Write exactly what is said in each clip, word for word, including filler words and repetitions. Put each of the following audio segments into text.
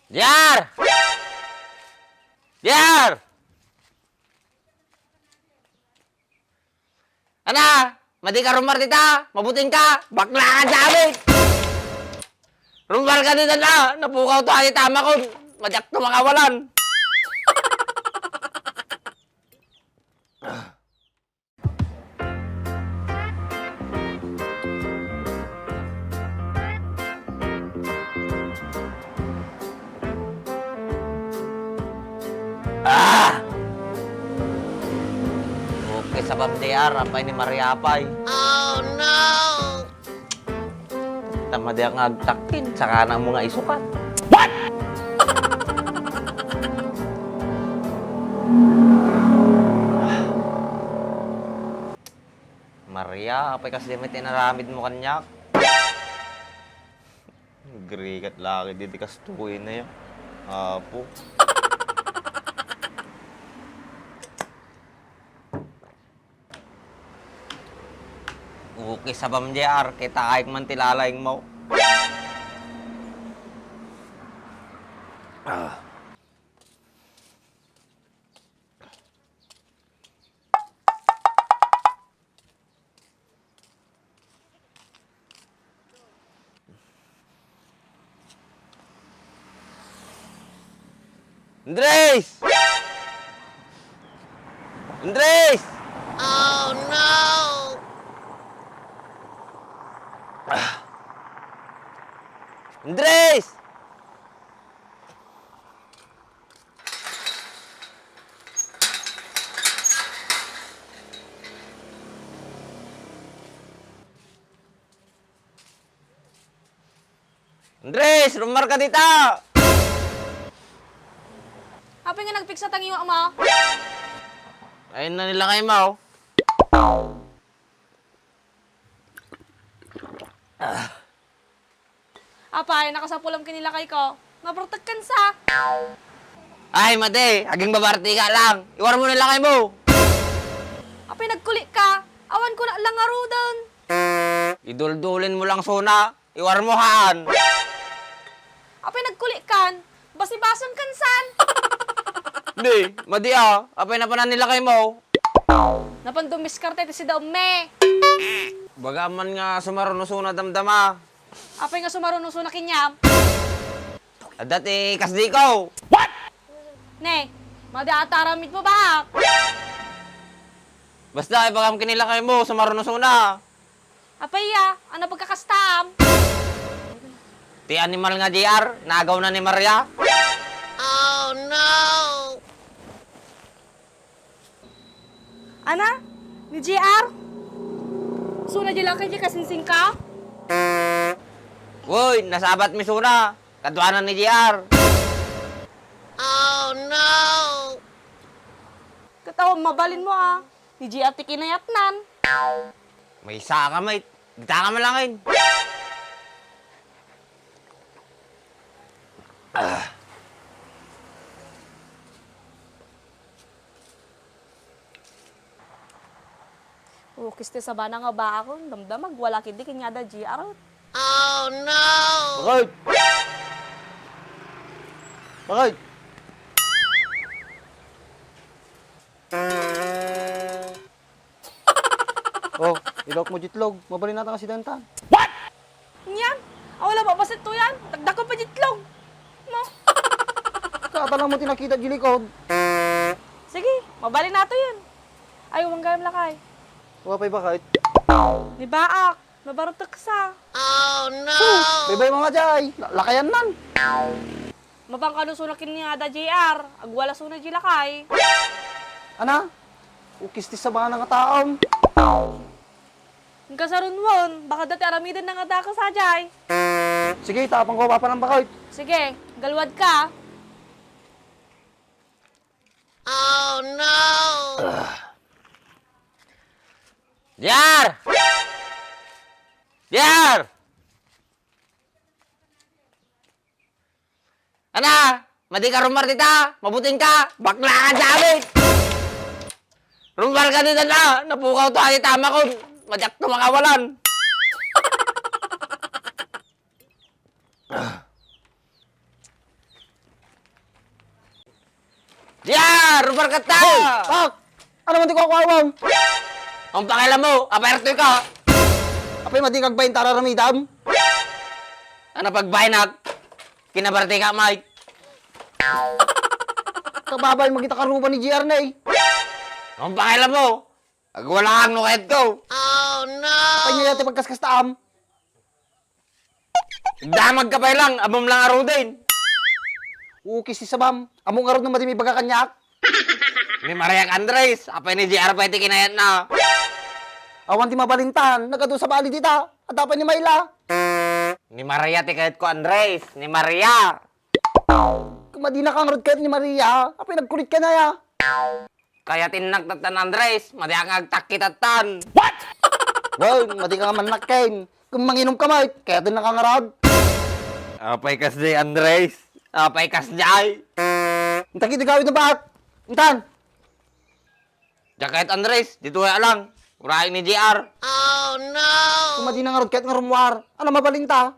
Jer! Jer! Ana, madi ka rumar dita? Mabuting ka? Bakla ka, Javid! Rumar ka dita na! Napukaw to, ay tama ko! Madiak to mangawalan! Ah! Okay, sabam, J R, apay ni Maria, apay. Oh, no! Tama diak nga agtakkin, saka na mo nga isukat. What? Maria, apay kas di met inaramid mo kaniak? Agrigat lagi di, di kastoy na yan. Apo. Okay, sabam, J R. Kita kaik man ti lalaing mo. Ah. Andres! Andres! Oh, no! Ah. Andres! Andres, rumar ka dita! Apay nga nagpiksa tangiwa mo? Ayun na nila kay Mau. Ah. Apay, nakasapulam ken ni lakay ko. Mabartek ken sa. Ay, madi, aging babarti ka lang. Iwar mo na lakay mo. Apay, nagkuli ka. Awan ko na lang ngaruden. Iduldulen mo lang suna. Iwar mo haan. Apay, nagkuli kan. Basibason kan san. Di, madi a. Apay napanan ni lakay mo. Napan dumiskarte ti sida umme. Baga man nga sumaruno suna damdama. Apay nga sumaruno suna kaniam? Adda ti kasdi ko. What? Ne, madi a ti aramid mo baak. Basta, ibagam ken ni lakay mo, sumaruno suna. Apay a, ano pagkakastaam? Ti animal nga J R, nagaw na ni Maria. Oh, no! Ana? Ni J R? Suna di lakay di kasingsing ka? Uy, nasabat mi suna. Kaduanan ni J R. Oh, no! Kataw, mabalin mo, ah. Ni J R ti kinayatnan. Maysa ka, mate. Dita ka malangin. Ah. Ukis ti sabana nga baakon, damdamag, wala ketdi ken ni Ada J R. Oh, no! Bakit? Bakit? Oh, ilawak mo diay itlog. Mabalin natan nga sidantan. What? Nyan? Awan la mabasit to yan. Dagdakkel pay diay itlog. No? Katalang mo ti nakita diay likod. Sige, mabalin nato yan. Ay, umang gayam lakay. Wa pay bakit? Ni baak, nabartek sa. Oh, no! Baybay mo nga diay. La-, lakayan nan. Mapangkano suna ken ni Ada J R, agwala suna diay lakay. Ana? Ukis ti sabana nga taom. Inka sarunuen, baka adda ti aramiden nga dakes sadiay. Sige, tapang ko, papanam bakit? Sige, galwad ka. Oh, no! J R! J R! Ana, madi ka rumar dita? Mabuting ka? Bakla ka, Javid! Rumar ka dita na! Napukaw to, ay tama ko! Madiak to mangawalan! Diya! Rubar ka ta! Hoy! Pak! Ano man ti kukuha mo? Ang pakialam mo, aperto ka! Apay, madi kagbayin tararamidam? Ano pagbayinak? Kinabarti ka, Mike? Kababay, magita karuba ni G R na eh. Ang pakialam mo, agwalaang no kayat ko. Apay, niya ti pagkaskasta am. Damag ka pay lang, amom lang aruden. Ukis ti sabam. Ammo ngarud no madi ibaga kaniak. Ni Maria Andres, apay ni G R pay ti kinayatna. Awan ti mabalintan, nagadu sa bali dita. Adda pay ni Mayla. Ni Maria ti kayat ko, Andres. Ni Maria. Kumadina ka ngarud kayat ni Maria. Apay nagkulit ka na ya. Kaya tinnak tattan, Andres, madi nga agtakki tattan. What? Well, madi ka nga mannak, Ken. Kung manginom ka, Mike, kaya tinnak ka ngarud. Apay kasdi, Andres? Apay kasdi ay? Ang takit igawid na baak. Intan. Diak kayat, Andres, ditoy lang. Uray ni G R. Kumadina ngarud kayat nga rummuar. Ano mabalinta?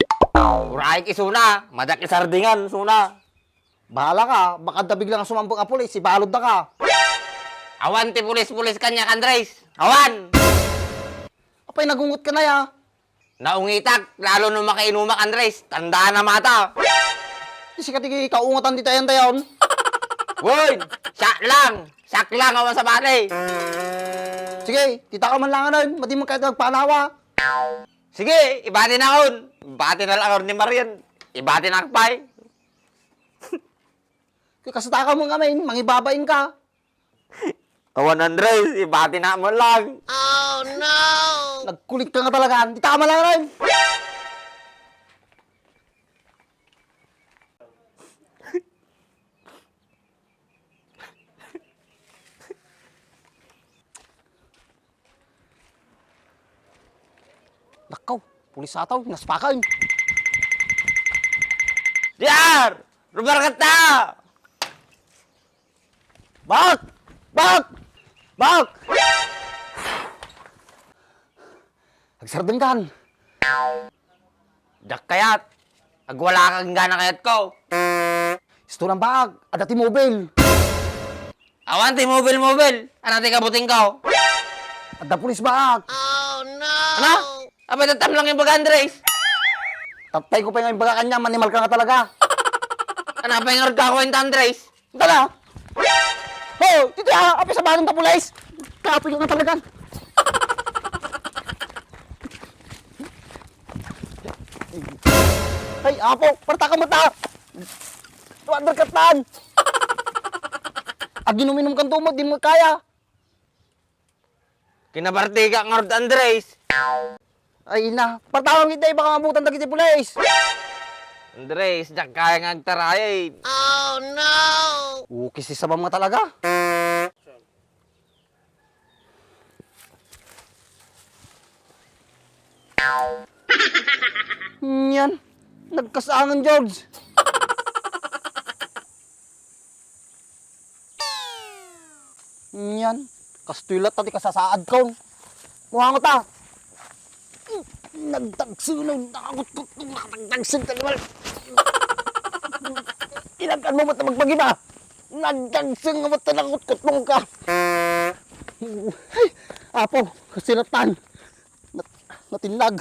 Uray isuna, madiak isardingan, suna. Bahala ka, baka adda biglang sumambot a pulis, ibalud da ka. Awan ti pulis-pulis kaniak, Andres. Awan! Apay, nagungot ka na ya. Naungitak, lalo no makainumak, Andres. Tandaan na mata. Ti sika ti kaungatan ti tayan-tayon. Woy! Siak lang! Siak lang, awan sa bali. Sige, kita ka man lang anon. Madi man kayo magpanawa. Sige, ibati na akon. Ibati na lang akon ni Marian. Ibati na akpay. Kay kasta ka mo nga, men, mangibabain ka. Awan, Andres, ibati na mo lang. Oh, no! Nagkulit ka nga talaga. Di tama lang rin. Nakaw, pulis ataw, naspakan. Diar! Rubar ka ta! Bak! Bak! Bak! Agsardengkan. Diak kayat. Agwala ka gana kayat ko. Isto lang baag, adda ti mobil. Awan ti mobil-mobil. Ano ti kabuting ko? Adda pulis baag. Ano? Apay tattam lang yung baga, Andres? Tattay ko pa yung baga kanya, manimal ka nga talaga. Ano pa yung ka ko, Andres? Tara! Ho! Titi ha! Apay sa balong ta pulis! Kapoy ka nga talaga! Ay, apo! Parta ka mata! Tuwan ka tan! Aginuminum kan tumot, di mo kaya! Kinabartiga ngarud, Andres. Ay, ina. Partawan kita, baka mabutan dagiti pulis. Andres, diak kaya nga agtarayen. Oh, no! Ukis ti sabam nga talaga. Yan. Nagkasangan, George. Yan. Kastoy latta ti kasasaad ko. Muhangot ta. Nagdagsunaw, nakakutkot, nagdagsunaw, animal. Ilagan mo, ba't na magpagima? Nagdagsang nga, ba't na nakutkutlong ka? Ay, apo, kasilatan. Nat-, natinnag.